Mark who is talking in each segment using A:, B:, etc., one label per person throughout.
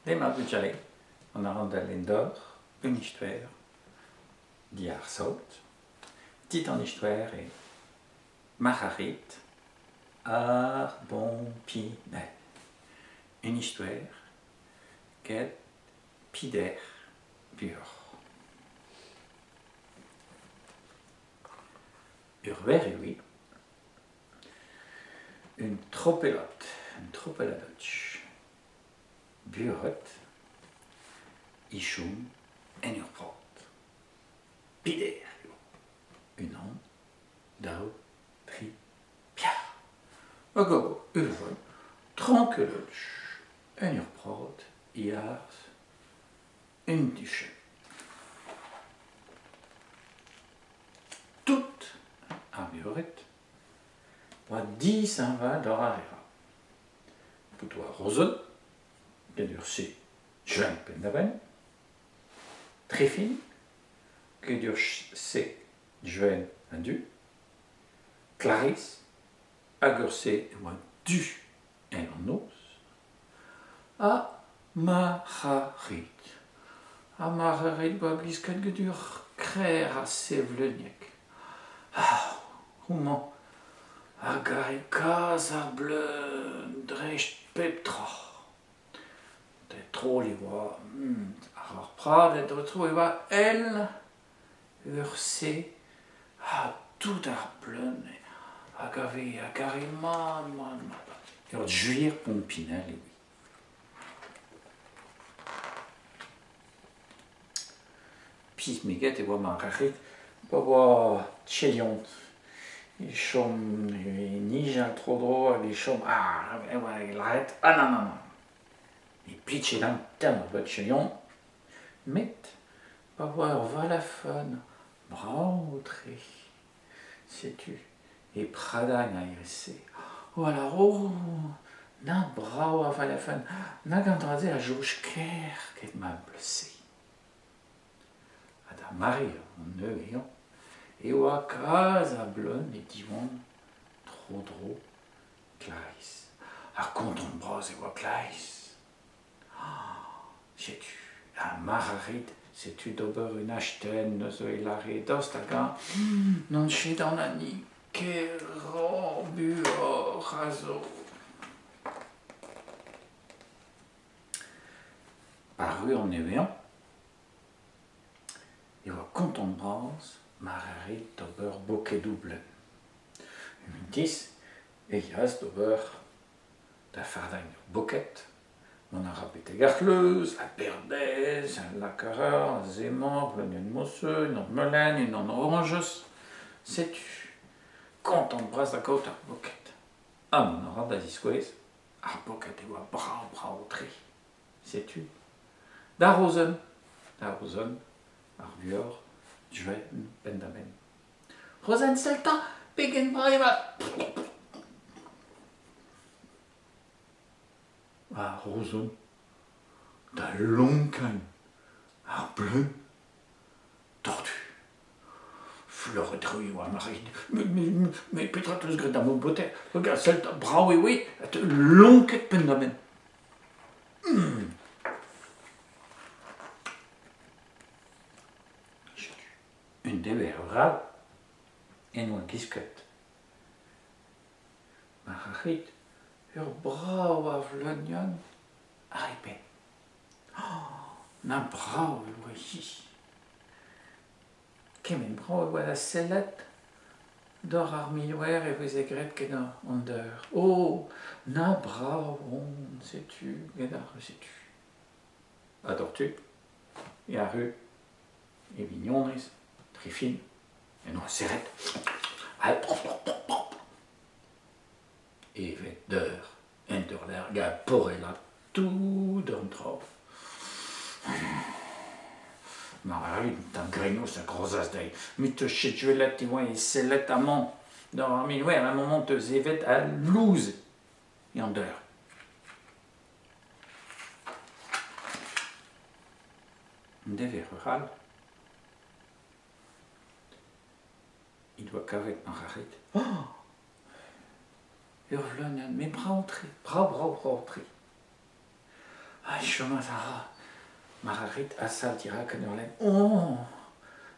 A: Demat bugale, an a ran da lenn deoc'h un istoer diàr saout. Titl an istoer eo Marc'harid ar Bompinell. Un istoer get Pider Buoc'h. Ur verc'h eo hi. Un tropellad, un tropelladach buoc'hed e chom en ur prad. Peder eo. Unan, daou, tri, pevar. Hag a vo unan trankelloc'h en ur prad e-harz un tuchenn. Tout ar buoc'hed oa dishañval doc'h ar re all. Bout oa Rozenn, get ur si juin penn-da-benn, Trefin, get ur si juin ha du, Klariz hag ur si e oa du en an noz, ha Marc'harid. Ha Marc'harid oa gwisket get ur kaer a sevleuniek. Ah, homañ a gare kalz ar bleun dreist pep tra. Tro e oa àr ar prad en-dro e oa èl ur se ha tout ar bleun a gave a gare mat mat mat. Ur gwir pompinell eo. Pizh-meget e oa Marc'harid pa oa Tchelion e chom e nijal tro-dro hag e chom ah e oa lâret ah nann nann nann ne blij ket din tamm ebet Tchelion met pa oa ur valafenn brav-tre setu e Pradagn a-se voilà oh na brav a valafenn nag an dra-se a soñj kaer get ma blese. Ha d'ar mare an neuze e oa kalz a bleun e Diwan tro-dro Klariz. Ha kontant-bras e oa Klariz. Setu ha Marc'harid, setu d'ober un astenn neuze e lâre daoust hag-eñ n'on ket an hini kerañ buoc'h a zo. Arru an nevezañ e oa kontant-bras Marc'harid d'ober bokedoù bleun. Un deiz e yeas d'ober da fardañ ur boked mont a ra betek ar c'hleuz, a berdez, a lak a ra, aze-mañ, bleunienn moseù, unan melen, unan orañjez. Setu kontant-bras da gaout ar boked. Ha mont a ra da ziskouez ar boked e oa brav-brav-tre. Setu da Rozenn, da Rozenn, ar vuoc'h juenn penn-da-benn. Rozenn, sell 'ta, pegen brav eo ma… Ha Rozenn da lonkañ ar bleun tordu. Fleuret-ru e oa Marie. Met petra 'teus graet da ma boter? Regarde, sell 'ta, brav eo eo, lonket penn-da-benn. Un dever vrav en doa gwisket Marc'harid ur brav a vleunienn àr e benn. Na brav e oa-hi! Kement brav e oa da sellet doc'h ar miroer e veze graet get an deur. Oh, na brav on, setu, get ar setu. Ha doc'htu e arru e vignonez, Trifin, en doa serret evet deur en deur gant porellañ tout an traoù. Marc'harid tamm grenos a grozas dezhi. Met 'teus ket gwelet e oa e sellet amañ d'ar miroer un moment 'teus evet al louz an deur. Un dever all he doa kavet Marc'harid. Oh ! Ur vleunienn, met brav-tre, brav-brav-brav-tre. Ha e chomas ar Marc'harid a-sav dirak en ur lenn. Oh!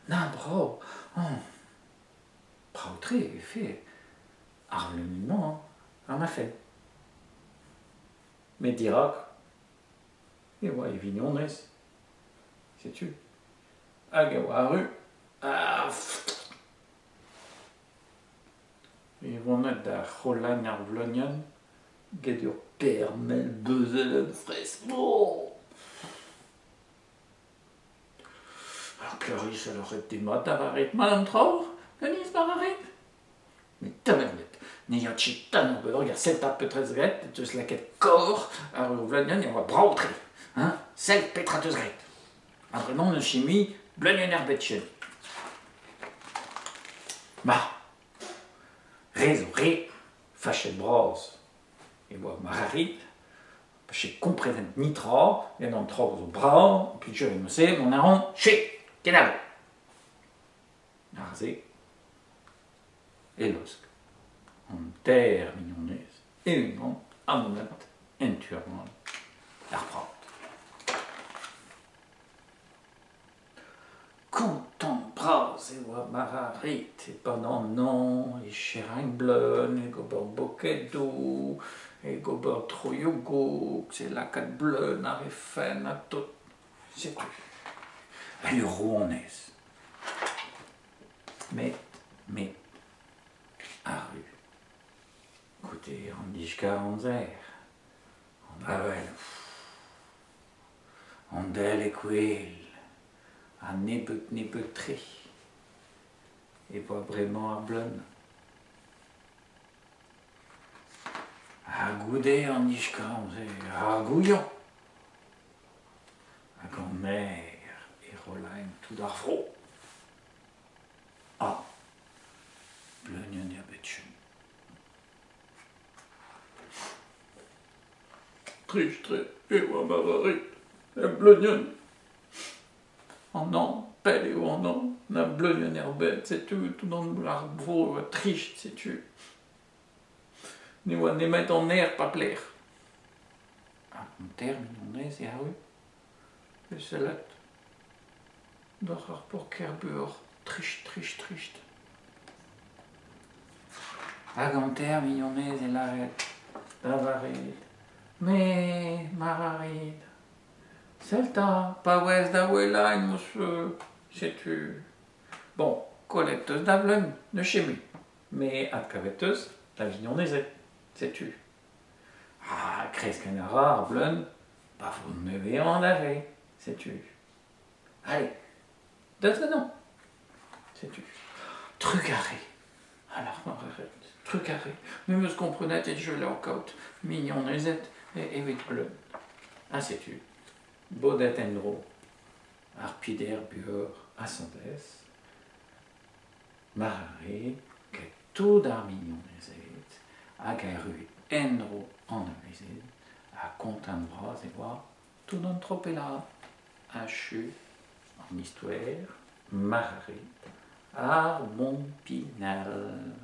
A: Na brav! Oh! Brav-tre e vefe ar vleunienn-mañ war ma fenn. Met dirak e oa e vignonez. Setu. Hag e oa arru. Ah! E oan aet da c'holeiñ ar vleunienn get ur per-mell beuzelenn fresk. Oh! Ar Klariz a lâret demat da Varit. Mat an traoù ganez Marc'harid? Met tamm ebet. Ne ya ket tamm ober ya sell 'ta petra 'teus graet, 'teus lakaet kor àr ur vleunienn e oa brav-tre. Hein? Sell petra 'teus graet. Ha bremañ n'eus ket mui bleunienn ebet ken. Ma, re zo re, fachet bras e oa Marc'harid, pa che komprenent netra gant an traoù zo brav, plijet neuze mont a ran che, kenavo. Aze e laosk an teir mignonez e-unan ha mont en tu all d'ar prad. Kontant-bras e oa Marc'harid e-pad an hañv, e selaouin bleun, e gober bokedoù, e gober troioù-goug, e lakaat bleun àr he fenn ha tout. Setu ur rouanez. Met, met, arru goude an diskar-amzer, an avel, an del e kouel, ha nebeut-nebeut-tre e oa bremañ ar bleun. Ha goude an diskar-amzer, ar gouiañv. Hag an aer e rollaen tout ar vro. Ah, bleunienn ebet ken. Trist-tre e oa Marc'harid hep bleunienn. An hañv, pell eo an hañv, na bleunienn ebet, setu tout an ar vro a oa trist, setu. Ne oa nemet an aer pep lec'h. Ha an teir mignonez e arru e sellet doc'h ar paourkaezh buoc'h trist, trist, trist. Hag an teir mignonez e lâret da Varid Me, Marc'harid, sell 'ta, paouez da ouelañ monsieur, setu. Bon, kollet 'teus da vleun, n'eus ket mui. Me adkavet 'teus da vignonezed, setu. Ha kreskiñ a ra ar bleun pa vo nevez-hañv aze, setu. Allez, deus ganeomp, setu. Trugarez, a lâr Marc'harid, trugarez, me 'm eus komprenet e teu kaout mignonezed evit bleun. Ha setu, bodet en-dro ar peder buoc'h asambles. Marc'harid get tout ar mignonezed hag erru en-dro anavezet ha kontant bras e oa tout an tropellad. Achu an istoer Marc'harid ar Bompinell.